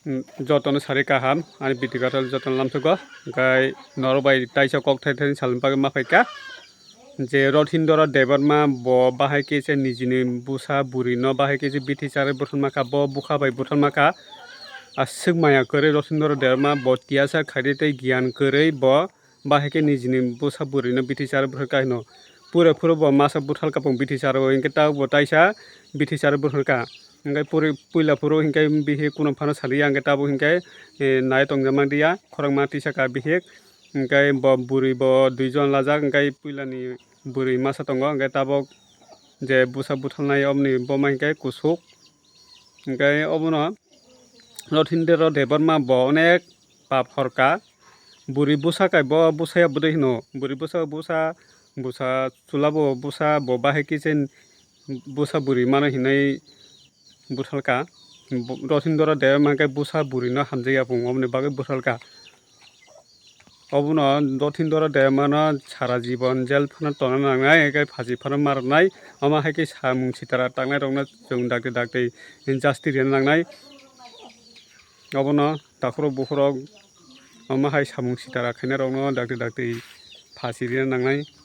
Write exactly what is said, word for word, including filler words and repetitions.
Jotono sari kaham, ani video kathal jotono lamsugo, hwnkhe norok bai taisa kok thai thani salni bagwi ma phaikha. Je Rothindra Debbarma bo bahai khe se nijini bwsa bwrwino bahai khe se bithi charwi bwtharma kha, bo bwkha bai bwtharma kha. Aswk maya kwrwi Rothindra Debbarma bo tiyasa khaidi tei giyan kwrwi bo bahai khe nijini bwsa bwrwino bithi charwi bwtharkha hino. Pura phuru bo masa bwthal kapung bithi charwi hwnkhe tabuk bo taisa bithi charwi bwtharkha. Hwnkhe puri-, puila phuru hwnkhe bihik kuno phano saliya hwnkhe tabuk hwnkhe, eh, nai tongjakma diya khorokma tisaka bihik. Hwnkhe bo bwrwi bo duijon lajak, hwnkhe puilani bwrwi masa tongo, hwnkhe tabuk je bwsa bwthalnai oboni boma hwnkhe kusuk. Hwnkhe obono Rothindra Debbarma bo onek pap horka. Bwrwi bwsa kai bo bwsaya bwdwi hino. Bwrwi bwsa bwsa, bwsa chwla bo bwsa, bo bahai khe se bwsa bwrwi mano hinwi bwthalka. Bo-, Rothindra Debbarma hwnkhe bwsa bwrwino hamjakya pung, oboni bagwi bwthalka. Obono Rothindra Debbarmano sara jibon jel phano tongna nangnai, hwnkhe phachi phano ma rwnai. Omo hai khe samung sitara tangnairokno chwng dakti dakti jasti rwna nangnai. Obono takhurok bukhurok omo hai samung sitara khainairokno dakti dakti phachi rwna nangnai.